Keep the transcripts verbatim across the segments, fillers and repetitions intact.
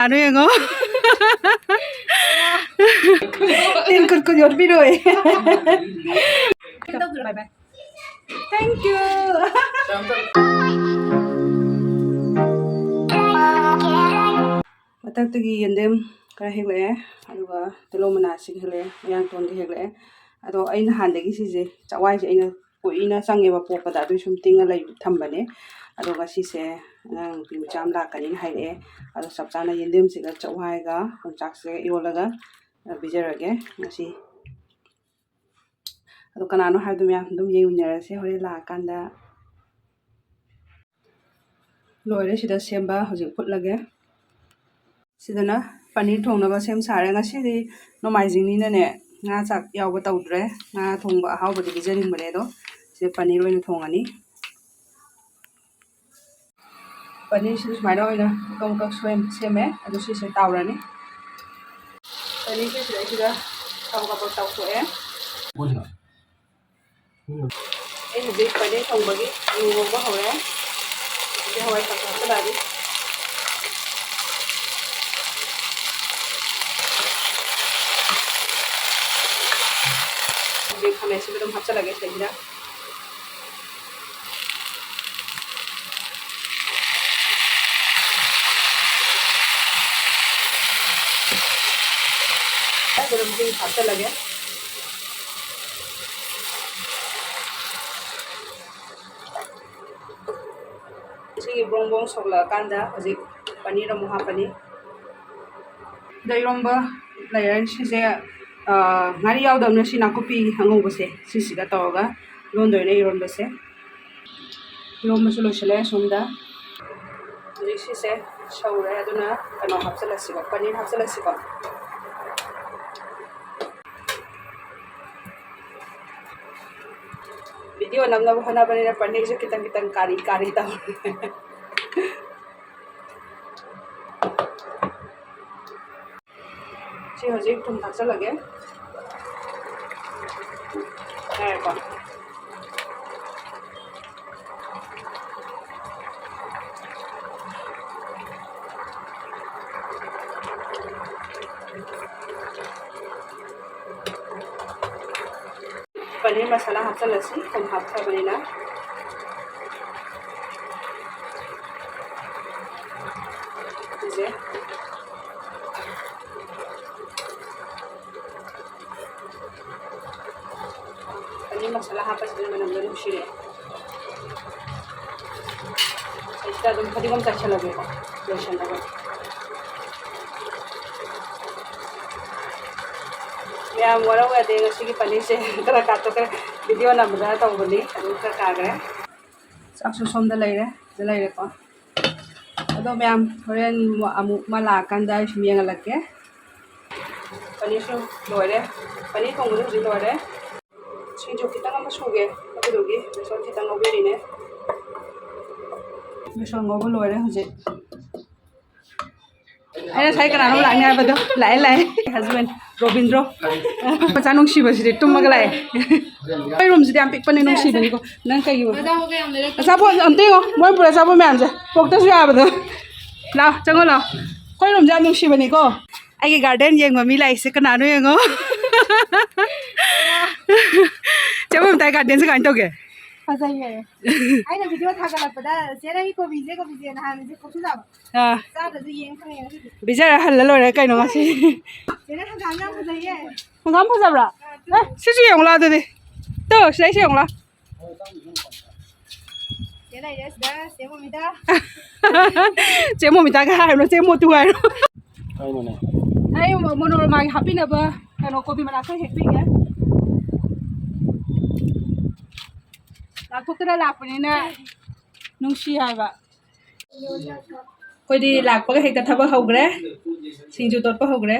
ꯀꯅꯥꯅꯣ ꯌꯦꯡꯉꯣ꯫ ꯇꯤꯟ ꯀꯨꯠ ꯀꯨꯠ ꯌꯣꯠꯄꯤꯔꯣꯏ꯫ Bye bye. Thank you. ꯃꯊꯛꯇꯒꯤ ꯌꯦꯟꯗꯦꯝ ꯈꯔ ꯍꯦꯛꯂꯛꯑꯦ, ꯑꯗꯨꯒ ꯇꯤꯜꯍꯧ ꯃꯅꯥꯁꯤꯒ ꯍꯦꯛꯂꯛꯑꯦ, ꯃꯌꯥꯡꯇꯣꯟꯒ ꯍꯦꯛꯂꯛꯑꯦ꯫ ꯑꯗꯣ ꯑꯩ ꯅꯍꯥꯟꯗꯒꯤ ꯁꯤꯁꯦ ꯆꯛꯋꯥꯏꯁꯦ ꯑꯩꯅ ꯀꯨꯏꯅ ꯆꯪꯉꯦꯕ ꯄꯣꯛꯄꯗ, ꯑꯗꯨꯏ ꯁꯨꯝ ꯇꯤꯡꯉ ꯂꯩ ꯊꯝꯕꯅꯦ꯫ ꯑꯗꯣ ꯉꯁꯤꯁꯦ ꯑꯉꯥꯡ ꯅꯨꯄꯤ ꯃꯆꯥ ꯑꯃ ꯂꯥꯛꯀꯅꯤꯅ ꯍꯥꯏꯔꯛꯑꯦ꯫ ꯑꯗꯣ ꯆꯞ ꯆꯥꯅ ꯌꯦꯟꯗꯦꯝꯁꯤꯒ ꯆꯛꯋꯥꯏꯒ ꯌꯣꯡꯆꯥꯛꯁꯤꯒ ꯏꯔꯣꯜꯂꯒ ꯄꯤꯖꯔꯒꯦ ꯉꯁꯤ꯫ ꯑꯗꯣ ꯀꯅꯥꯅꯣ ꯍꯥꯏꯕꯗꯣ ꯃꯌꯥꯝ ꯑꯗꯨꯝ ꯌꯦꯡꯃꯤꯟꯅꯔꯁꯦ ꯍꯣꯔꯦꯟ ꯂꯥꯛꯑꯀꯥꯟꯗ꯫ ꯂꯣꯏꯔꯦ ꯁꯤꯗ ꯁꯦꯝꯕ, ꯍꯧꯖꯤꯛ ꯐꯨꯠꯂꯒꯦ꯫ ꯁꯤꯗꯅ ꯄꯅꯤꯔ ꯊꯣꯡꯅꯕ ꯁꯦꯝ ꯁꯥꯔꯦ꯫ ꯉꯁꯤꯗꯤ ꯅꯣꯡꯃꯥꯏꯖꯤꯡꯅꯤꯅꯅꯦ, ꯉꯥ ꯆꯥꯛ ꯌꯥꯎꯕ ꯇꯧꯗ꯭ꯔꯦ꯫ ꯉꯥ ꯊꯣꯡꯕ ꯑꯍꯥꯎꯕꯗꯤ ꯄꯤꯖꯅꯤꯡꯕꯅꯦ, ꯑꯗꯣ ꯁꯤꯗ ꯄꯅꯤꯔ ꯑꯣꯏꯅ ꯊꯣꯡꯉꯅꯤ꯫ ꯄꯅꯤꯔꯁꯤꯁꯨ ꯁꯨꯃꯥꯏꯅ ꯑꯣꯏꯅ ꯃꯀꯛ ꯃꯀꯛ ꯁꯣꯏ-, ꯁꯦꯝꯃꯦ꯫ ꯑꯗꯨ ꯁꯤꯁꯦ ꯇꯥꯎꯔꯅꯤ꯫ ꯄꯅꯤꯔꯁꯦ ꯁꯤꯗꯩꯁꯤꯗ ꯀꯕꯛ ꯀꯕꯛ ꯇꯥꯎꯊꯣꯛꯑꯦ꯫ ꯑꯩ ꯍꯧꯖꯤꯛ ꯄꯅꯤꯔ ꯊꯣꯡꯕꯒꯤ ꯑꯂꯨ ꯉꯧꯕ ꯍꯧꯔꯦ꯫ ꯑꯗꯩ ꯍꯋꯥꯏ ꯊ꯭ꯔꯥꯛꯁꯨ ꯍꯥꯞꯆꯤꯜꯂꯛꯑꯅꯤ꯫ ꯍꯧꯖꯤꯛ ꯈꯥꯃꯦꯟ ꯑꯁꯤꯟꯕꯗꯨ ꯑꯃꯨꯛ ꯍꯥꯞꯆꯤꯜꯂꯒꯦ ꯁꯤꯗꯩꯁꯤꯗ꯫ ꯑꯗꯨꯝ ꯍꯥꯞꯆꯤꯜꯂꯒꯦ꯫ ꯁꯤꯒꯤ ꯕ꯭ꯔꯣꯡ ꯕ꯭ꯔꯣꯡ ꯁꯧꯒꯠꯂꯛꯑꯀꯥꯟꯗ ꯍꯧꯖꯤꯛ ꯄꯅꯤꯔ ꯑꯃꯨꯛ ꯍꯥꯞꯄꯅꯤ꯫ ꯑꯗ ꯏꯔꯣꯝꯕ ꯂꯩꯔꯅꯤ꯫ ꯁꯤꯁꯦ, ꯑ, ꯉꯥꯔꯤ ꯌꯥꯎꯗꯕꯅ ꯁꯤ ꯅꯥꯀꯨꯞꯄꯤ ꯑꯉꯧꯕꯁꯦ ꯁꯤꯁꯤꯒ ꯇꯧꯔꯒ ꯂꯣꯟꯗꯣꯏꯅꯦ ꯏꯔꯣꯟꯕꯁꯦ꯫ ꯏꯔꯣꯟꯕꯁꯨ ꯂꯣꯏꯁꯤꯜꯂꯦ ꯁꯣꯝꯗ꯫ ꯍꯧꯖꯤꯛ ꯁꯤꯁꯦ ꯁꯧꯔꯦ, ꯑꯗꯨꯅ ꯀꯩꯅꯣ ꯍꯥꯞꯆꯤꯜꯂꯁꯤꯀꯣ, ꯄꯅꯤꯔ ꯍꯥꯞꯆꯤꯜꯂꯁꯤꯀꯣ꯫ ꯚꯤꯗꯤꯑꯣ ꯅꯝꯅꯕ ꯍꯣꯠꯅꯕꯅꯤꯅ ꯄꯅꯤꯔꯁꯨ ꯈꯤꯇꯪ ꯈꯤꯇꯪ ꯀꯥꯔꯤ ꯀꯥꯔꯤ ꯇꯧꯔꯦ꯫ ꯁꯤ ꯍꯧꯖꯤꯛ ꯊꯨꯝ ꯊꯥꯛꯆꯜꯂꯒꯦ꯫ ꯌꯥꯔꯦꯀꯣ꯫ ꯄꯅꯤꯔ ꯃꯁꯥꯂꯥ ꯍꯥꯞꯆꯤꯜꯂꯁꯤ, ꯊꯨꯝ ꯍꯥꯞꯈ꯭ꯔꯕꯅꯤꯅ꯫ ꯁꯤꯁꯦ ꯄꯅꯤꯔ ꯃꯁꯥꯂꯥ ꯍꯥꯞꯄꯁꯤꯗ ꯃꯅꯝꯗꯣ ꯅꯨꯡꯁꯤꯔꯦ꯫ ꯑꯩꯁꯤꯗ ꯑꯗꯨꯝ ꯐꯗꯤꯒꯣꯝ ꯆꯥꯏꯁꯜꯂꯒꯦꯀꯣ, ꯂꯣꯏꯁꯜꯂꯒ꯫ ꯃꯌꯥꯝ ꯋꯥꯔꯧ ꯌꯥꯗꯦ, ꯉꯁꯤꯒꯤ ꯄꯅꯤꯔꯁꯦ ꯈꯔ ꯀꯥꯊꯣꯛꯈ꯭ꯔꯦ, ꯚꯤꯗꯤꯑꯣ ꯅꯝꯕꯗ ꯇꯧꯕꯅꯤ, ꯑꯗꯨꯝ ꯈꯔ ꯀꯥꯈ꯭ꯔꯦ꯫ ꯆꯥꯛꯁꯨ ꯁꯣꯝꯗ ꯂꯩꯔꯦ, ꯁꯤꯗ ꯂꯩꯔꯦꯀꯣ꯫ ꯑꯗꯣ ꯃꯌꯥꯝ, ꯍꯣꯔꯦꯟ ꯑꯃꯨꯛ ꯑꯃ ꯂꯥꯛꯑꯀꯥꯟꯗ ꯑꯩ ꯁꯨꯝ ꯌꯦꯡꯍꯜꯂꯛꯀꯦ꯫ ꯄꯅꯤꯔꯁꯨ ꯂꯣꯏꯔꯦ, ꯄꯅꯤꯔ ꯊꯣꯡꯕꯁꯨ ꯍꯧꯖꯤꯛ ꯂꯣꯏꯔꯦ꯫ ꯁꯤꯡꯖꯨ ꯈꯤꯇꯪ ꯑꯃ ꯁꯨꯒꯦ, ꯑꯗꯨꯗꯨꯒꯤ ꯕꯦꯁꯣꯟ ꯈꯤꯇꯪ ꯉꯧꯕꯤꯔꯤꯅꯦ꯫ ꯕꯦꯁꯣꯟ ꯉꯧꯕ ꯂꯣꯏꯔꯦ ꯍꯧꯖꯤꯛ꯫ ꯑꯩꯅ ꯉꯁꯥꯏ ꯀꯅꯥꯅꯣ ꯂꯥꯛꯅꯤ ꯍꯥꯏꯕꯗꯣ ꯂꯥꯛꯑꯦ, ꯂꯥꯛꯑꯦ꯫ Husband ꯔꯣꯕꯤꯟꯗ꯭ꯔꯣ꯫ ꯃꯆꯥ ꯅꯨꯡꯁꯤꯕꯁꯤꯗꯤ ꯇꯨꯝꯃꯒ ꯂꯥꯛꯑꯦ꯫ ꯑꯩꯈꯣꯏ ꯔꯨꯝꯁꯤꯗꯤ ꯌꯥꯝ ꯄꯤꯛꯄꯅꯦ, ꯅꯨꯡꯁꯤꯕꯅꯤꯀꯣ꯫ ꯅꯪ ꯀꯩꯒꯤ ꯑꯣꯏꯕ? ꯑꯆꯥꯄꯣꯠ ꯑꯝꯇ ꯌꯦꯡꯉꯣ, ꯃꯣꯏ ꯄꯨꯔꯛꯑꯦ ꯑꯆꯥꯄꯣꯠ ꯃꯌꯥꯝꯁꯦ꯫ ꯄꯣꯛꯇꯁꯨ ꯌꯥꯕꯗꯣ꯫ ꯂꯥꯛꯑꯣ, ꯆꯪꯉꯣ ꯂꯥꯛꯑꯣ꯫ ꯑꯩꯈꯣꯏ ꯔꯨꯝꯁꯦ ꯌꯥꯝ ꯅꯨꯡꯁꯤꯕꯅꯤꯀꯣ꯫ ꯑꯩꯒꯤ garden ꯌꯦꯡꯕ ꯃꯤ ꯂꯥꯛꯏꯁꯦ ꯀꯅꯥꯅꯣ ꯌꯦꯡꯉꯣ꯫ ꯆꯦ ꯃꯃꯤꯇꯥꯒꯤ gardenꯁꯦ ꯀꯃꯥꯏꯅ ꯇꯧꯒꯦ? ꯐꯖꯩꯌꯦ꯫ ꯑꯩꯅ ꯚꯤꯗꯤꯑꯣ ꯊꯥꯒꯠꯂꯛꯄꯗ, "ꯆꯦ, ꯅꯪꯒꯤ ꯀꯣꯕꯤꯁꯦ, ꯀꯣꯕꯤꯁꯦꯅ" ꯍꯥꯏꯕꯁꯦ ꯀꯣꯛꯁꯨ ꯆꯥꯕ꯫ ꯑꯥ꯫ ꯆꯥꯗ꯭ꯔꯁꯨ ꯌꯦꯡ ꯈꯪꯉꯦ ꯉꯁꯤꯗꯤ꯫ ꯄꯤꯖꯔ ꯍꯜꯂ ꯂꯣꯏꯔꯦ ꯀꯩꯅꯣ ꯉꯁꯤ꯫ ꯆꯦ, ꯅꯪ ꯍꯪꯒꯥꯝ ꯌꯥꯝ ꯐꯖꯩꯌꯦ꯫ ꯍꯪꯒꯥꯝ ꯐꯖꯕ꯭ꯔꯥ? ꯑꯥ, ꯑꯦ, ꯁꯤꯁꯨ ꯌꯦꯡꯉꯨ ꯂꯥꯎ ꯑꯗꯨꯗꯤ꯫ ꯇꯨ, ꯁꯤꯗꯩꯁꯤ ꯌꯦꯡꯉꯨ ꯂꯥꯎ꯫ ꯆꯦ ꯂꯩꯔꯦ ꯁꯤꯗ, ꯆꯦ ꯃꯣꯃꯤꯇꯥ꯫ ꯆꯦ ꯃꯣꯃꯤꯇꯥꯒ ꯍꯥꯏꯔꯨꯅꯨ, ꯆꯦ ꯃꯣꯇꯨ ꯍꯥꯏꯔꯣ꯫ ꯀꯩꯅꯣꯅꯦ? ꯑꯩ ꯃꯣ-, ꯃꯣꯅꯣꯔꯃꯥꯒꯤ ꯍꯥꯞꯄꯤꯅꯕ ꯀꯩꯅꯣ ꯀꯣꯕꯤ ꯃꯅꯥ ꯈꯔ ꯍꯦꯛꯄꯤꯒꯦ꯫ ꯂꯥꯛꯊꯣꯛꯇꯅ ꯂꯥꯛꯄꯅꯤꯅ ꯅꯨꯡꯁꯤ ꯍꯥꯏꯕ꯫ ꯑꯩꯈꯣꯏꯗꯤ ꯂꯥꯛꯄꯒ ꯍꯦꯛꯇ ꯊꯕꯛ ꯍꯧꯈ꯭ꯔꯦ, ꯁꯤꯡꯖꯨ ꯇꯣꯠꯄ ꯍꯧꯈ꯭ꯔꯦ꯫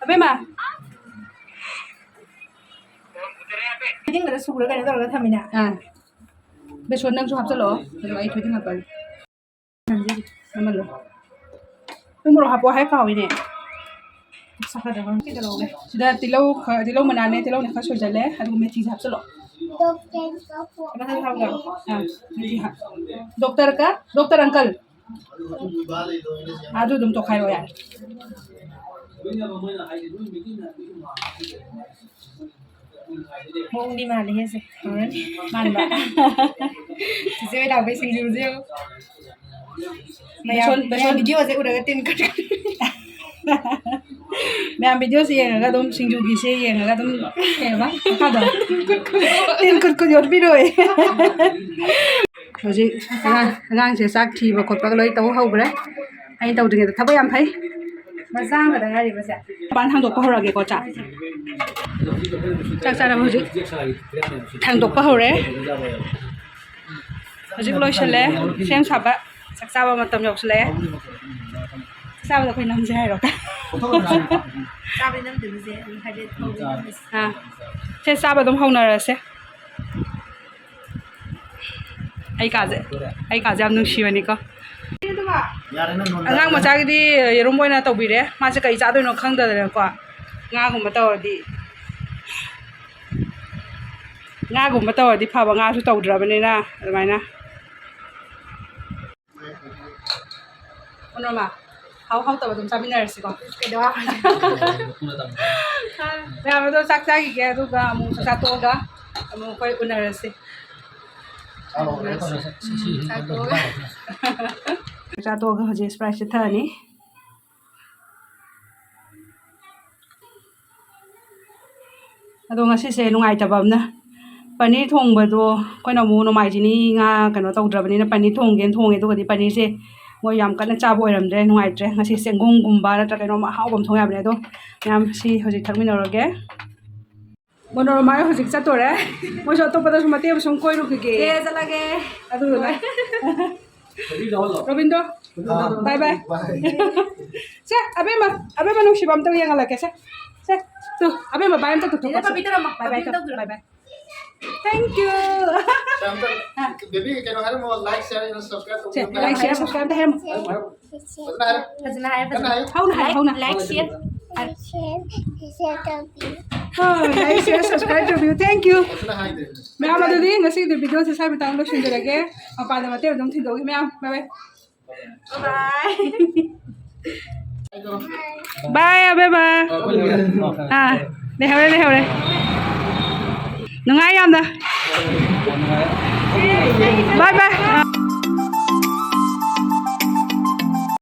ꯑꯕꯦꯝꯃ, ꯊꯣꯏꯗꯤꯡꯒꯗ ꯁꯨꯔ ꯀꯩꯅꯣ ꯇꯧꯔꯒ ꯊꯝꯃꯤꯅꯦ꯫ ꯑꯥ꯫ ꯕꯦꯁꯣꯟ ꯅꯪꯁꯨ ꯍꯥꯞꯆꯜꯂꯛꯑꯣ, ꯑꯗꯨꯒ ꯑꯩ ꯊꯣꯏꯗꯤꯡ ꯍꯥꯞꯄꯛꯑꯒꯦ꯫ ꯅꯝꯍꯜꯂꯣ꯫ ꯊꯨꯝ ꯃꯣꯔꯣꯛ ꯍꯥꯞꯄꯣ ꯍꯥꯏ ꯀꯥꯎꯏꯅꯦ꯫ ꯁꯤꯗ ꯇꯤꯜꯍꯧ ꯈꯔ, ꯇꯤꯜꯍꯧ ꯃꯅꯥꯅꯦ, ꯇꯤꯜꯍꯧꯅꯦ ꯈꯔ ꯁꯣꯏꯖꯜꯂꯦ, ꯑꯗꯨꯒ ꯃꯦꯊꯤꯁꯦ ꯍꯥꯞꯆꯜꯂꯣ꯫ ꯃꯊꯛ ꯊꯥꯎꯗ꯫ ꯑꯥ, ꯃꯦꯊꯤ ꯍꯥꯞ-, doctor ꯀ, doctor uncle꯫ ꯑꯗꯨ ꯑꯗꯨꯝ ꯇꯣꯈꯥꯏꯔꯣ ꯌꯥꯔꯦ꯫ ꯃꯑꯣꯡꯗꯤ ꯃꯥꯜꯂꯦꯍꯦ ꯁꯦ꯫ ꯃꯥꯟꯕ꯫ ꯆꯤꯆꯦ ꯍꯣꯏ ꯂꯥꯛꯄꯩ ꯁꯤꯡꯖꯨꯁꯦ ꯌꯦꯡꯉꯨ꯫ ꯃꯌꯥꯝ, ꯕꯦꯁꯣꯟ, ꯃꯌꯥꯝ ꯕꯦꯁꯣꯟ꯫ ꯚꯤꯗꯤꯑꯣꯁꯦ ꯎꯔꯒ ꯇꯤꯟ ꯀꯠ-, ꯃꯌꯥꯝ ꯚꯤꯗꯤꯑꯣꯁꯦ ꯌꯦꯡꯉꯒ ꯑꯗꯨꯝ ꯁꯤꯡꯖꯨꯒꯤꯁꯦ ꯌꯦꯡꯉꯒ ꯑꯗꯨꯝ ꯀꯩ ꯍꯥꯏꯕ? ꯃꯈꯥꯗꯣ? ꯇꯤꯟ ꯀꯨꯠ ꯀꯨꯠ ꯌꯣꯠꯄꯤꯔꯣꯏ꯫ ꯍꯧꯖꯤꯛ ꯑꯉꯥꯡ, ꯑꯉꯥꯡꯁꯦ ꯆꯥꯛ ꯊꯤꯕ ꯈꯣꯠꯄꯒ ꯂꯣꯏ ꯇꯧ ꯍꯧꯈ꯭ꯔꯦ꯫ ꯑꯩꯅ ꯇꯧꯗ꯭ꯔꯤꯉꯩꯗ ꯊꯕꯛ ꯌꯥꯝ ꯐꯩ꯫ ꯃꯆꯥ ꯑꯃꯈꯛꯇ ꯉꯥꯏꯔꯤꯕꯁꯦ꯫ ꯃꯄꯥꯟ ꯊꯥꯡꯗꯣꯛꯄ ꯍꯧꯔꯒꯦꯀꯣ ꯆꯥꯛ꯫ ꯆꯥꯛ ꯆꯥꯅꯕ ꯍꯧꯖꯤꯛ ꯊꯥꯡꯗꯣꯛꯄ ꯍꯧꯔꯦ꯫ ꯍꯧꯖꯤꯛ ꯂꯣꯏꯁꯤꯜꯂꯦ ꯁꯦꯝ ꯁꯥꯕ꯫ ꯆꯥꯛ ꯆꯥꯕ ꯃꯇꯝ ꯌꯧꯁꯤꯜꯂꯛꯑꯦ꯫ ꯆꯥꯛ ꯆꯥꯕꯗ ꯑꯩꯈꯣꯏ ꯅꯝꯁꯦ ꯍꯥꯏꯔꯣ? ꯆꯥꯕꯩ ꯅꯝꯗꯣꯏꯅꯤꯁꯦ, ꯑꯩ ꯍꯥꯏꯗꯤ ꯊꯧꯕꯩ ꯅꯝꯗꯣꯏꯁꯦ꯫ ꯑꯥ꯫ ꯁꯦ, ꯆꯥꯕ ꯑꯗꯨꯝ ꯍꯧꯅꯔꯁꯦ꯫ ꯑꯩ ꯀꯥꯁꯦ, ꯑꯩ ꯀꯥꯁꯦ ꯌꯥꯝ ꯅꯨꯡꯁꯤꯕꯅꯤꯀꯣ꯫ ꯑꯉꯥꯡ ꯃꯆꯥꯒꯤꯗꯤ ꯌꯦꯔꯨꯝ ꯑꯣꯏꯅ ꯇꯧꯕꯤꯔꯦ꯫ ꯃꯥꯁꯦ ꯀꯩ ꯆꯥꯗꯣꯏꯅꯣ ꯈꯪꯗꯗꯅꯀꯣ꯫ ꯉꯥꯒꯨꯝꯕ ꯇꯧꯔꯗꯤ, ꯉꯥꯒꯨꯝꯕ ꯇꯧꯔꯗꯤ ꯐꯕ, ꯉꯥꯁꯨ ꯇꯧꯗ꯭ꯔꯕꯅꯤꯅ ꯑꯗꯨꯃꯥꯏꯅ꯫ ꯃꯅꯣꯔꯃꯥ, ꯍꯥꯎ ꯍꯥꯎꯇꯕ ꯑꯗꯨꯝ ꯆꯥꯃꯤꯟꯅꯔꯁꯤꯀꯣ꯫ ꯀꯩꯗꯧ ꯍꯥꯏꯕꯅꯣ? ꯃꯌꯥꯝ ꯑꯗꯣ ꯆꯥꯛ ꯆꯥꯈꯤꯒꯦ, ꯑꯗꯨꯒ ꯑꯃꯨꯛ ꯆꯥꯛ ꯆꯥ ꯇꯣꯛꯑꯒ ꯑꯃꯨꯛ ꯑꯩꯈꯣꯏ ꯎꯅꯔꯁꯤ꯫ ꯆꯥꯛ ꯇꯣꯛꯑꯒ꯫ ꯆꯥꯛ ꯆꯥ ꯇꯣꯛꯑꯒ ꯍꯧꯖꯤꯛ Sprite ꯁꯦ ꯊꯛꯑꯅꯤ꯫ ꯑꯗꯣ ꯉꯁꯤꯁꯦ ꯅꯨꯡꯉꯥꯏꯇꯕ ꯑꯃꯅ, ꯄꯅꯤꯔ ꯊꯣꯡꯕꯗꯣ ꯑꯩꯈꯣꯏꯅ ꯑꯃꯨꯛ ꯅꯣꯡꯃꯥꯏꯖꯤꯡꯅꯤ ꯉꯥ ꯀꯩꯅꯣ ꯇꯧꯗ꯭ꯔꯕꯅꯤꯅ ꯄꯅꯤꯔ ꯊꯣꯡꯒꯦꯅ ꯊꯣꯡꯉꯦ꯫ ꯑꯗꯨꯒꯗꯤ ꯄꯅꯤꯔꯁꯦ ꯃꯣꯏ ꯌꯥꯝ ꯀꯟꯅ ꯆꯥꯕ ꯑꯣꯏꯔꯝꯗ꯭ꯔꯦ, ꯅꯨꯡꯉꯥꯏꯇ꯭ꯔꯦ꯫ ꯉꯁꯤ ꯆꯦꯡꯒꯨꯝꯒꯨꯝꯕ ꯅꯠꯇ꯭ꯔꯒ ꯀꯩꯅꯣꯝ ꯑꯍꯥꯎꯕ ꯑꯃ ꯊꯣꯡ ꯌꯥꯕꯅꯦ꯫ ꯑꯗꯣ ꯃꯌꯥꯝ ꯁꯤ ꯍꯧꯖꯤꯛ ꯊꯛꯃꯤꯟꯅꯔꯒꯦ꯫ ꯃꯣꯅꯣꯔꯃꯥ ꯍꯧꯖꯤꯛ ꯆꯠꯇꯣꯔꯦ꯫ ꯃꯣꯏꯁꯨ ꯑꯇꯣꯞꯄꯗꯁꯨ ꯃꯇꯦꯛ ꯑꯃ ꯁꯨꯝ ꯀꯣꯏꯔꯨꯈꯤꯒꯦ꯫ ꯑꯦ, ꯆꯠꯂꯒꯦ꯫ ꯑꯗꯨꯗꯨꯅ꯫ ꯔꯣꯕꯤꯟꯗꯣ, bye bye꯫ ꯁꯦ, ꯑꯕꯦꯝꯃ, ꯑꯕꯦꯝꯃ ꯅꯨꯡꯁꯤꯕ ꯑꯝꯇ ꯌꯦꯡꯍꯜꯂꯛꯀꯦ ꯁꯦ꯫ ꯁꯦ, ꯇꯨ, ꯑꯕꯦꯝꯃ bye ꯑꯝꯇ ꯇꯧꯊꯣꯛꯀꯣ ꯁꯦ꯫ Bye bye꯫ Thank you꯫ Baby, ꯀꯩꯅꯣ ꯍꯥꯏꯔꯝꯃꯣ, like, share, and subscribe ꯁꯦ, ꯇꯧꯕꯤꯌꯨ꯫ Like, share, subscribe ꯑꯝꯇ ꯍꯥꯏꯔꯝꯃꯣ꯫ ꯐꯖꯅ ꯍꯥꯏꯔꯣ꯫ ꯐꯖꯅ ꯍꯥꯏꯌꯣ, ꯐꯖꯅ ꯍꯥꯏꯌꯣ꯫ ꯍꯧꯅ ꯍꯥꯏꯌꯣ, ꯍꯧꯅ꯫ Like, share꯫ ꯍꯣꯏ, like, share, subscribe ꯇꯧꯕꯤꯌꯨ꯫ Thank you꯫ ꯐꯖꯅ ꯍꯥꯏꯗ꯭ꯔꯦ꯫ ꯃꯌꯥꯝ ꯑꯗꯨꯗꯤ ꯉꯁꯤꯒꯤꯗꯤ video ꯁꯦ ꯁ꯭ꯋꯥꯏ ꯃꯇꯥꯡ ꯂꯣꯏꯁꯤꯟꯖꯔꯒꯦ꯫ ꯃꯄꯥꯟꯗ ꯃꯇꯦꯛ ꯑꯗꯨꯝ ꯊꯤꯟꯗꯣꯛꯎꯒꯦ ꯃꯌꯥꯝ꯫ Bye bye꯫ Bye bye꯫ ꯕꯥꯏ ꯑꯕꯦꯝꯃ꯫ ꯑꯥ, ꯂꯩꯍꯧꯔꯦ, ꯂꯩꯍꯧꯔꯦ꯫ ꯅꯨꯡꯉꯥꯏ ꯌꯥꯝꯅ꯫ ꯕꯥꯏ ꯕꯥꯏ꯫